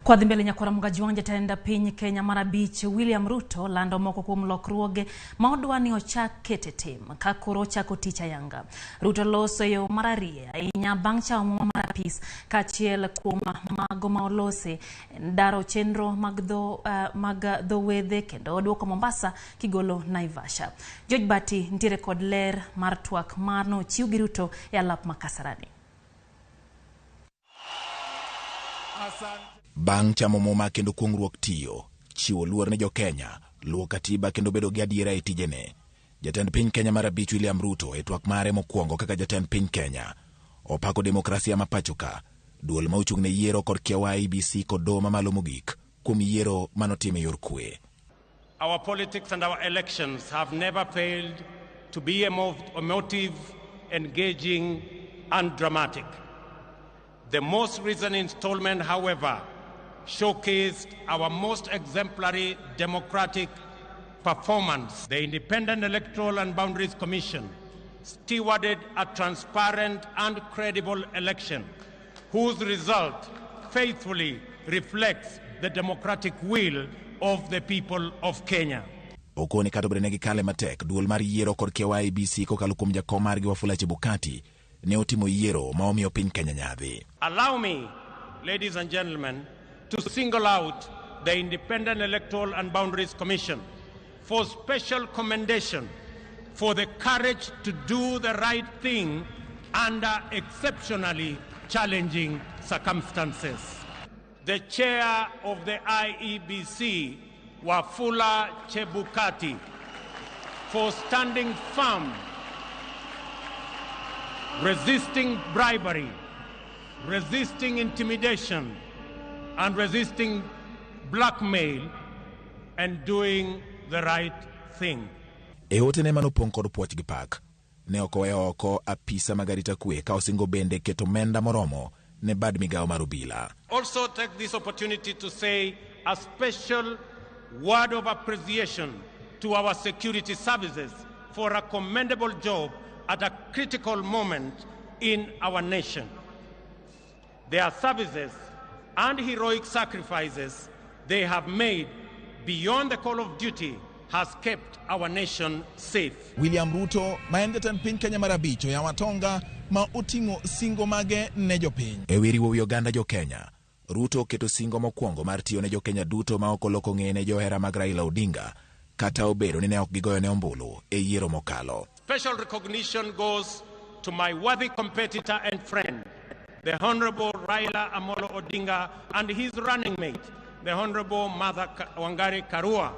Kwadhi mbele nyakwara Mugajwang', jatend piny Kenya mar abich William Ruto lando moko kuom lokruoge ma odwa ni ochak kete tim ka koro ochako tich ayanga. Ruto loso e yo mararieya ahinya bang' chamo muma mar apis kaachiel kuom mago ma olose daro chenro mag dho wedhe kendo duoko Mombasa kigolo Naivasha. George Bati nitiere kod ler mar twak manochiw gi Ruto e alap ma Kasarani. Bang' chamo muma kendo kuong'ruok tiyo, chiwo luor ne jo-Kenya, luwo katiba kendo bedo gi adiera e tijene. Jatend piny Kenya mar abich William Ruto e twak mare mokwongo kaka jatend piny Kenya. Opako demokrasia ma pacho ka, duol ma ochung' ne yiero kod kiawa IEBC kod doho mamalo mogik kuom yiero manotim e yor kwe. Our politics and our elections have never failed to be emotive, engaging, and dramatic. The most recent installment, however, showcased our most exemplary democratic performance. The Independent Electoral and Boundaries Commission stewarded a transparent and credible election whose result faithfully reflects the democratic will of the people of Kenya. Okone kata obedo ne gikale matek, duol mar yiero kod kiawa IEBC kokalo kuom jakom margi Wafula Chebukati ne otimo yiero ma omiyo piny Kenya nyadhi. Allow me, ladies and gentlemen, to single out the Independent Electoral and Boundaries Commission for special commendation for the courage to do the right thing under exceptionally challenging circumstances. The chair of the IEBC, Wafula Chebukati, for standing firm, resisting bribery, resisting intimidation, and resisting blackmail, and doing the right thing. E otene manopong' kod puoch gi pak, ne ok oweyo oko apisa mag arita kwe ka osingo bende keto omenda moromo ne bad migawo mar obila. Also take this opportunity to say a special word of appreciation to our security services for a commendable job at a critical moment in our nation. Their services and heroic sacrifices they have made beyond the call of duty has kept our nation safe. William Ruto ma en jatend piny Kenya mar abich oyawo atonga ma oting'o singo mage ne jopiny. E wi riwo wi oganda jo Kenya, Ruto oketo singo mokwongo mar tiyo ne jo Kenya duto ma ok oloko ng'eye ne johera mag Raila Odinga kata obedo ni ne ok gigoyone ombulu e yiero mokalo. Special recognition goes to my worthy competitor and friend, the Honorable Raila Amolo Odinga, and his running mate, the Honorable Martha Wangari Karua,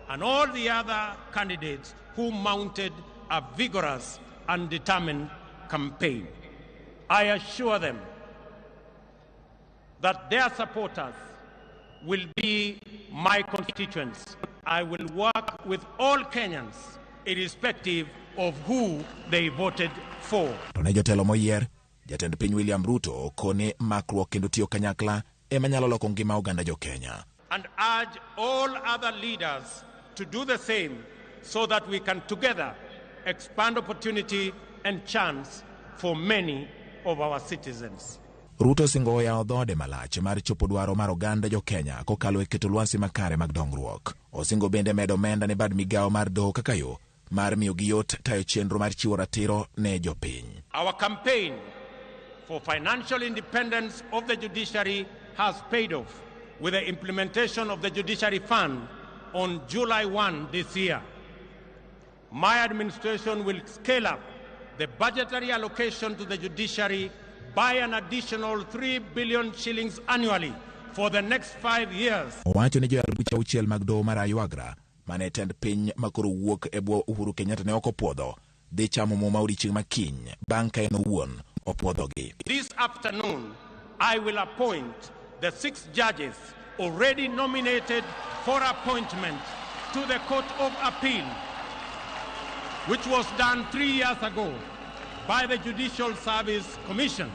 and all the other candidates who mounted a vigorous and determined campaign. I assure them that their supporters will be my constituents. I will work with all Kenyans, irrespective of who they voted for. To ne jotelo moyier, jatend piny William Ruto kone makruok kendo tiyo kanyakla ema nyalo loko ngima oganda jo Kenya. And urge all other leaders to do the same so that we can together expand opportunity and chance for many of our citizens. Ruto singo oyawo dhoode malach mar chopo dwaro mar oganda jo Kenya kokalo e keto lwasi makare mag dongruok. Osingo bende medo omenda ne bad migawo mar doho kaka yo mar miyogi yot tayo chenro mar chiwo ratiro ne jopiny. Our campaign for financial independence of the judiciary has paid off with the implementation of the Judiciary Fund on July 1 this year. My administration will scale up the budgetary allocation to the judiciary by an additional 3 billion shillings annually for the next 5 years. Owacho ni joyal buche auchiel mag doho mar Aywagra mane tend piny makoro wuok e bwo Uhuru Kenyatta ne ok opuodho dhi chamo muma odiechieng' ma kiny bang' ka en owuon opuodhogi. This afternoon, I will appoint the 6 judges already nominated for appointment to the Court of Appeal, which was done 3 years ago by the Judicial Service Commission.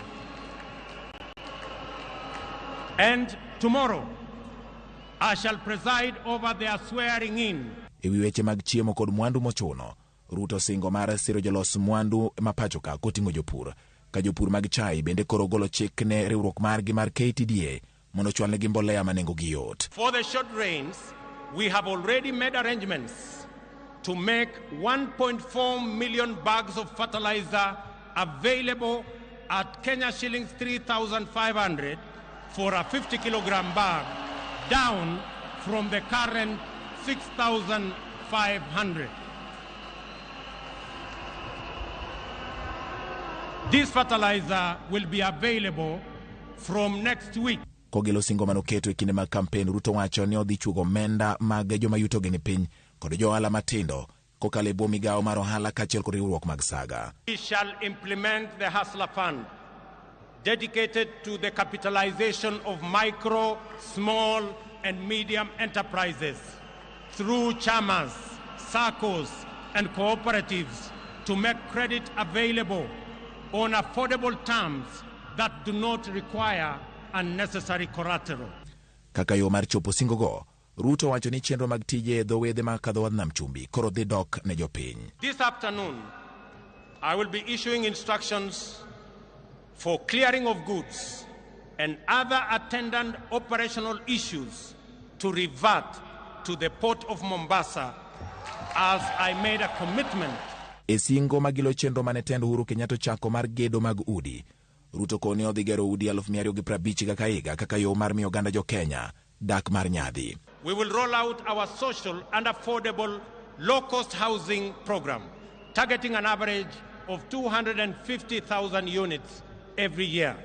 And tomorrow, I shall preside over their swearing in. E wi weche mag chiemo kod mwandu mochuno, Ruto singo mar siro jolos mwandu ma pacho ka koting'o jopur. Ka jopur mag chai bende koro golo chik ne riwruok margi mar KTDA mondo ochwalnegi mbolea ma nengogi yot. For the short rains, we have already made arrangements to make 1.4 million bags of fertilizer available at Kenya shillings 3,500 for a 50 kilogram bag, down from the current 6,500. This fertilizer will be available from next week. Kogelo singo manoketo e kinde mag kampen, Ruto wacho ni odhi chuogo omenda mag joma yutogi ni piny kod jo ohala matindo kokalo e bwo migawo mar ohala kaachiel kod riwruok mag saga. We shall implement the Hustler Fund, dedicated to the capitalization of micro, small, and medium enterprises through chamas, SACCOs, and cooperatives to make credit available on affordable terms that do not require unnecessary collateral. Kaka yo mar chopo singogo, Ruto wacho ni chenro mag tije e dho wedhe makadho wadh nam chumbi koro dhi dok ne jopiny. This afternoon, I will be issuing instructions for clearing of goods and other attendant operational issues to revert to the port of Mombasa, as I made a commitment. E singo magilo chenro mane tend Uhuru Kenyatta ochako mar gedo mag udi, Ruto koni odhi gero udi 250,000 higa ka higa kaka yo mar miyo oganda jo Kenya dak mar nyadhi. We will roll out our social and affordable low-cost housing program, targeting an average of 250,000 units every year.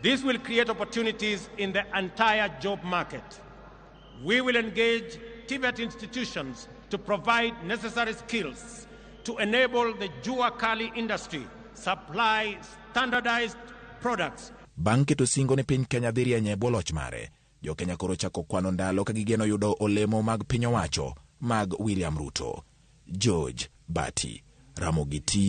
This will create opportunities in the entire job market. We will engage TVET institutions to provide necessary skills to enable the Jua Kali industry supply standardized products. Bang' keto singo ni piny Kenya dhi rieny e bwo loch mare, jo Kenya koro chako kwano ndalo ka gigeno yudo olemo mag piny owacho mag William Ruto. George Bati, Ramogi TV.